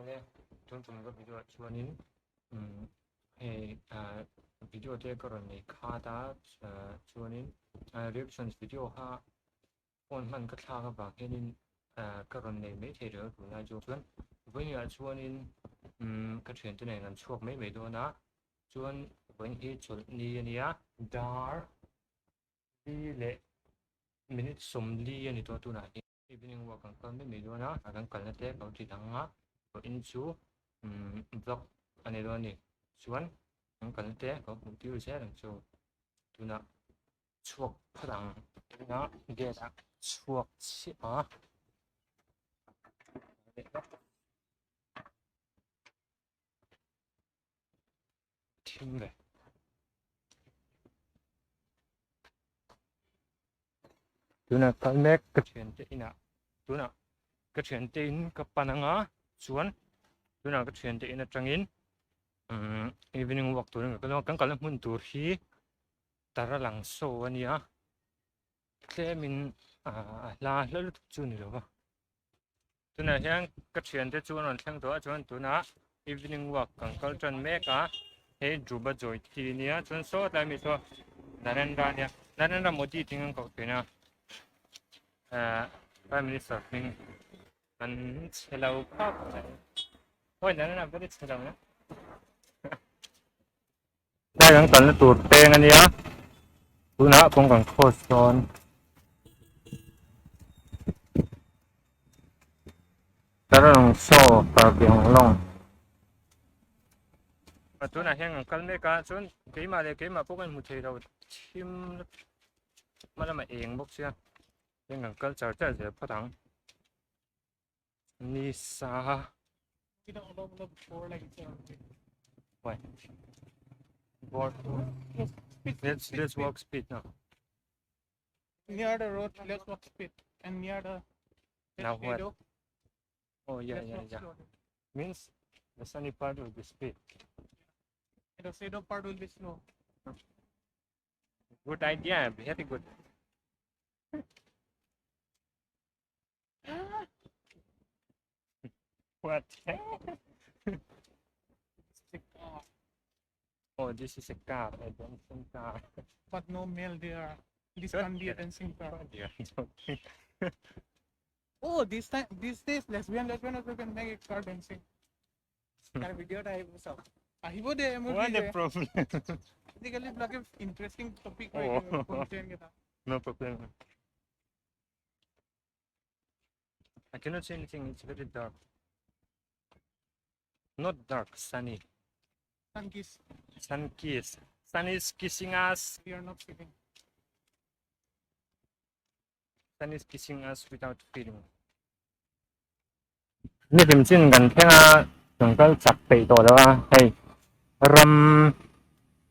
Awle tun tum ka video ah chuanin umm hei ah video te ka rawn nei khat a chuanin reactions video kha phone hman ka thlak avang hianin ah ka rawn nei mai thei lo a tunlai chu chuan vawiin ah chuanin umm ka thiante nen an chhuak mai mai dawn a chuan vawiin hi chawlhni a nia dar li leh minute sawmli a ni tawh tunah hian. Evening walk kan kal mai mai dawn a, kan kalna te ka lo ti dang a, vawiin chu umm vlog a nei dawn a ni chuan kan kalna te ka lo hmuh tir zel ang chu tunah chhuak phawt ang tunah gate ah chhuak chiah a. Thim ve. Tunah kal mek ka thiante inah tunah ka thiante in ka pan anga chuan tunah ka thiante in atangin umm evening walk turin ka kal a kan kalna hmun tur hi Taralangso a nia tlemin ah a hla hla lutuk chu a ni lo va. Tunah hian ka thiante chu an rawn thleng tawh a chuan tunah evening walk kan kal tan mek a hei Dhruva Jyoti ania chuan saw tlai mi saw Narendra ania Narendra Modi tih an koh thin a eh prime minister hming an chhe lo khawp mai awi Narendra Modi chhe lo na Tlai kan kalna tur peng ania tunah kawng kan cross dawn. Tarang saw karbiang lawng tunah hian kan kal mek a chuan keimah leh keimah pawh kan hmu thei lo thim hma lamah eng bawk sia heng kan kal char char zel phawt ang. Nisa. Why? Board. Let's let's walk speed now. Near the road, let's walk speed. And near the Now what? shadow, Oh yeah let's yeah walk yeah. slowly. Means the sunny part will be speed. And the shadow part will be slow. Good idea, very good. What? It's a car, Oh, this is a car, a dancing car. but no male there. This Don't can be a care. dancing car. Oh dear, joking. Oh, this time, these days, lesbian, lesbian also can make a car dancing. তাৰ video এটা আহিব চাওক আহিব দে মোৰ What কি a যে। problem. আজিকালি বিলাকে ইণ্টাৰেষ্টিং টপিক Oh. কণ্টেণ্ট কেইটা No problem. I cannot see anything, it's very dark. Not dark, sunny. Sun kiss Sun kiss. Sun is kissing us. We are not feeling Sun is kissing us without feeling. Ni hlim chin kan thleng a kan kal chak peih tawh lo a hei ram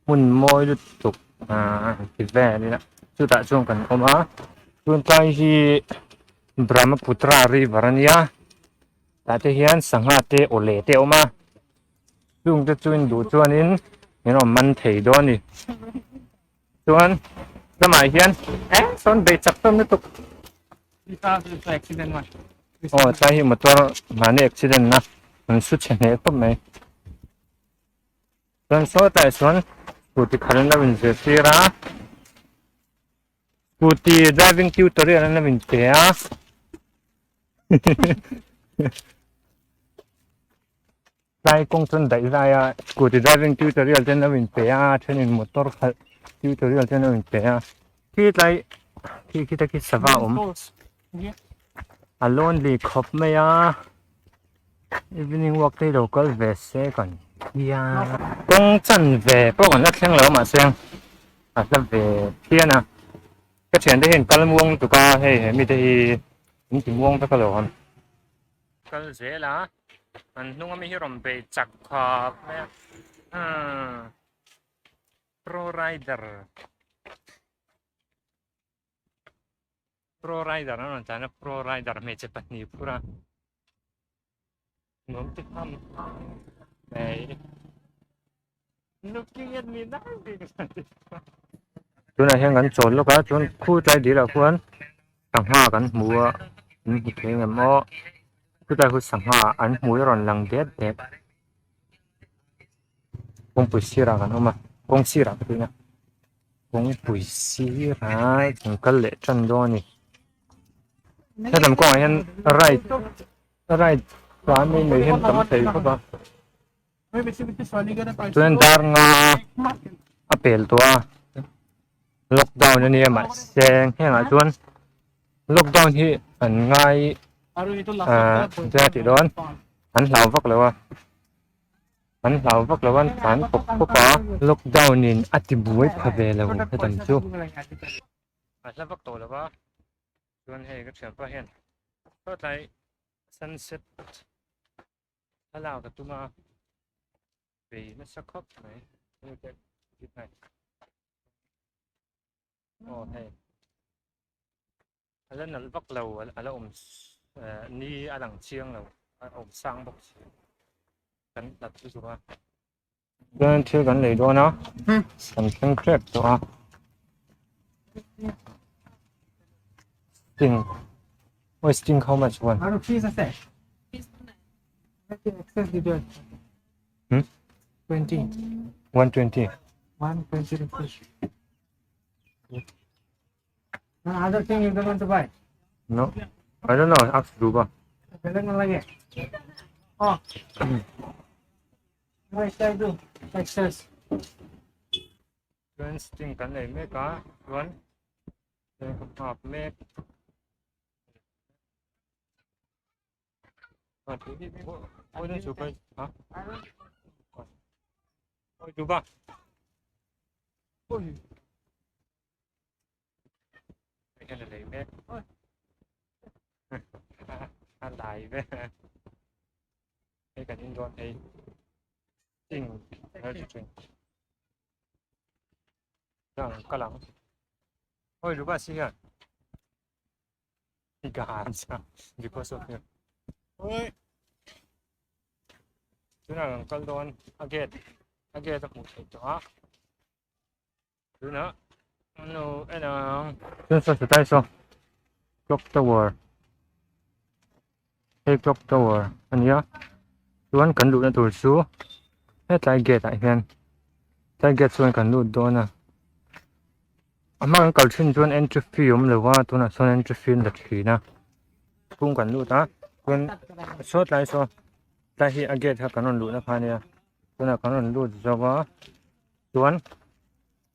hmun mawi lutuk ah ti vel ila chutah chuan kan awm a tun tlai hi Brahmaputra river a nia tah te hian sangha te awle te a awm a chung te chu in duh chuanin min rawn man thei dawn a ni chuan lamah hian eh sawn bei chak hlawm lutuk aw tlai hi motor mahni accident na an su chhe hneh khawp mai chuan sawtah chuan scooty khalh an lo inzirtir a scooty driving tutorial an lo inpe a Tlai kawng chuan daih lai a scooty driving tutorial te an lo inpe a a thenin motor khalh tutorial te an lo inpe a khi tlai khi khi te khi sava a awm a lonely khawp mai a evening walk te hi lo kal ve se kan tia kawng chan ve pawh kan la thleng lo mahse a hla ve phian a ka thiante hian kal muang lutuk a hei he mite hi an ti muang vek alawm. Kal zel a an hnung ami hi rawn bei chak khawp mai a umm pro rider pro rider an rawn tlan a pro rider hmeichhe pahnih phur a nuam ti tham mai looking at me now tunah hian kan chawl lawk a chuan khu tlai dil ah khuan sangha kan hmu a in hmu thei ang em aw. Chutlai chu sangha an hmui a rawn lang det det. Kawngpui sirah kan awm a, kawng sirah ka tih na. Kawngpui sirah kan kal leh tan dawn a ni. Helam kawngah hian ride ride tlan mai mai hian tam thei khawp a. Chuan dar nga a pel tawh a lockdown a nia mahse hengah chuan lockdown hi an ngai ahh tia tih dawn an hlau vak lo a an hlau vak lo a an tlan pawp pawp a lockdown in a ti buai pha ve lo hetam chu a hla vak tawh lo va chuan hei ka thianpa hian sawtlai sunset. Thlalak a tum a, bei nasa khawp mai. Aw hei a la nalh vak lo a la awm ni a lang chiang lo a awm sang bawk si kan hlat lutuk a. Chuan thil kan lei dawn a kan thleng hrep tawh a sting oi sting how much one hmm 20 120 120 rupees other thing you don't want to buy no I don't know ask Ruba বেলেগ নালাগে অ Chuan sting kan nei mek a chuan hei ka nghak mek Hei hian a lei mek a lai ve hei kan in dawn hei sting energy drink chuan kal ang oi ruba si hian ganja because of him oi tunah kan kal dawn a gate a gate a hmuh theih tawh a. Tunah an lo en ang. Chuan saw satai saw clock tower hei clock tower a nia chuan kan luhna tur chu hetlai gate ah hian tlai gate chuan kan lut dawn a a hma kan kal thin chuan entry fee awm lo a tunah chuan entry fee an la thin a chhung kan lut a chuan saw tlai saw tlai hi a gate kha kan rawn luhna kha a nia tunah kan rawn lut zo a. Chuan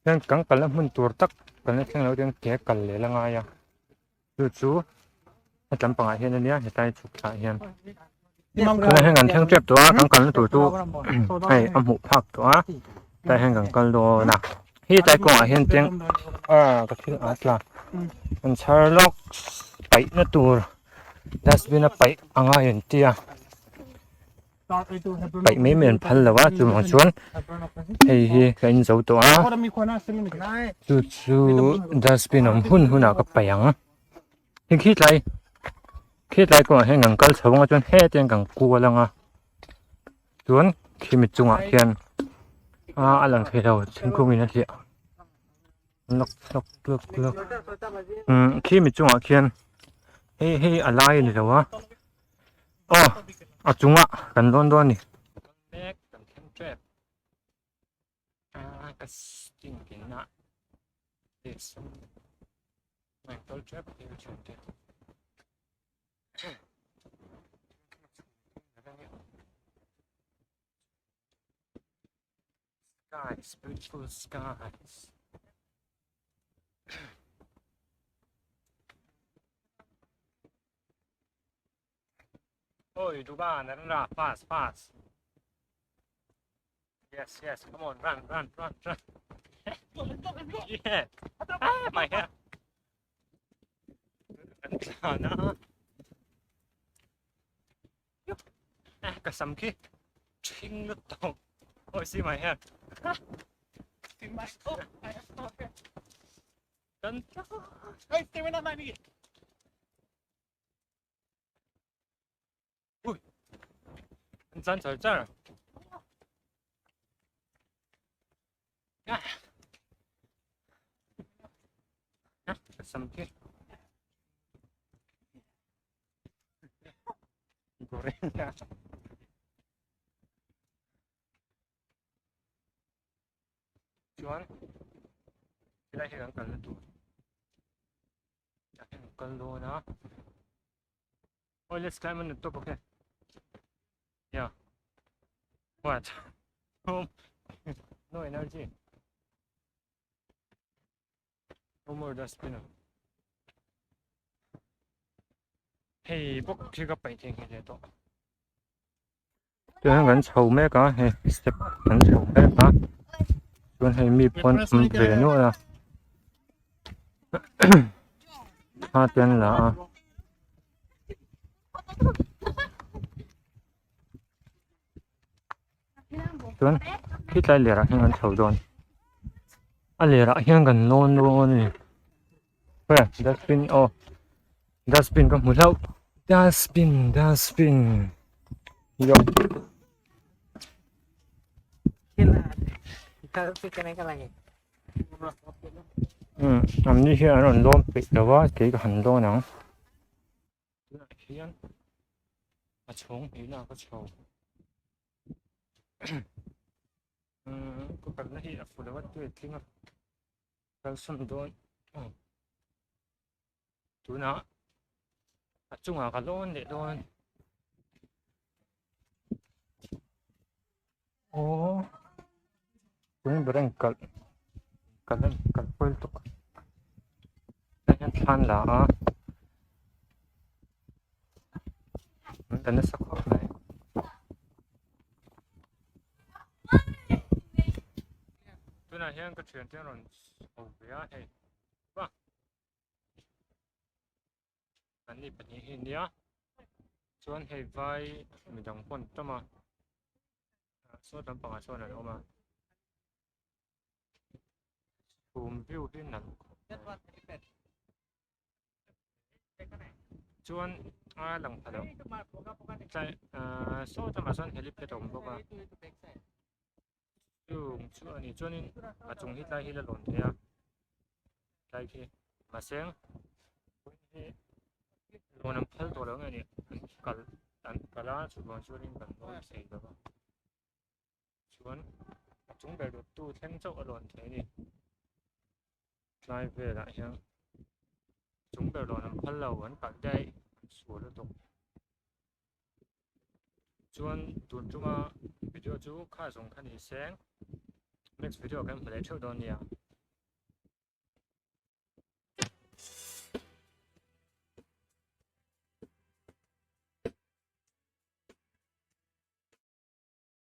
hian kan kalna hmun tur tak kan la thleng lo chuan ke kal leh la ngai a chu chu hetlam pangah hian ania hetlai chhuk thlahah hian tunah hian kan thleng tep tawh a kan kalna tur chu hei a hmuh phak tawh a tlai hian kan kal dawn a hi tlai kawngah hian cheng ah ka thil a tla an chhar lawk paihna tur dustbin a paih a ngai an tia. Paih mai mai an phal lo a chuvang chuan hei hi ka in zo tawh a chu chu dustbin awm hun hunah ka paih ang hei khi tlai khi tlai kawngah hian kan kal chho ang a chuan heti hian kan kual ang a chuan khimi chungah khian ah a lang thei lo thingkung in a hliah lawk lawk lawk lawk umm khimi chungah khian hei hei a lai a ni lo a. Aw a chungah kan dawn dawn a ni. Mek kan thleng tep a ka sting inah this mai kal tep thil thin te. Skies, beautiful skies. Oi, Duba, Narendra, fast, fast. Yes, yes, come on, run, run, run, run. Yeah. Ah, my hair. Ah, ka sam khi. Thing lut tawh. Oi, see my hair. Kan Ui an chan char char a ka sam khi Chuan helai hi kan kalna tur tah hian kan kal dawn a oh let's climb on the top okay yeah what home no energy no more dustbin hei bawk khi ka paih thei nghe leh tawh Chuan kan chho mek a hei step kan chho mek a chuan hei mi pawn awm ve nual a thla te an la a. Chuan khitlai lerah hian kan chho dawn a lerah hian kan lawn dawn a ni dustbin aw dustbin ka hmu hlauh dustbin dustbin yoh. Umm an ni hian an rawn lawn peih lo a kei ka han lawn ang. Tunah hian a chhawng hnihna ka chho umm ka kalna hi a fuh lo a tui a tling a kalsawn dawn tunah a chungah ka lawn leh dawn aw chung ber a inkalh kalh a inkalh pawi lutuk tah hian thla an la a an la nasa khawp mai tunah hian ka thiante an rawn chho ve a hei va an ni pahnih hi nia chuan hei vai midang pawh an tam a saw lampangah chuan an awm a chhum view hi nalh khawp mai chuan a lang pha lo tlai ahh saw lamah sawn helipad a awm bawk a chung chu a ni chuanin a chung hi tlai hi la lawn thei a tlai khi mahse hi lawn an phal tawh lo nge ni an kal an kal a chuvang chuanin kan lawn thei lo a chuan a chung ber lut tu thleng chauh a lawn thei a ni tlai velah hian chung ber lawn an phal lo an kalh daih an sual lutuk. Chuan tun tuma video chu kha zawng kha ni seng next video kan hmu leh theuh dawn nia.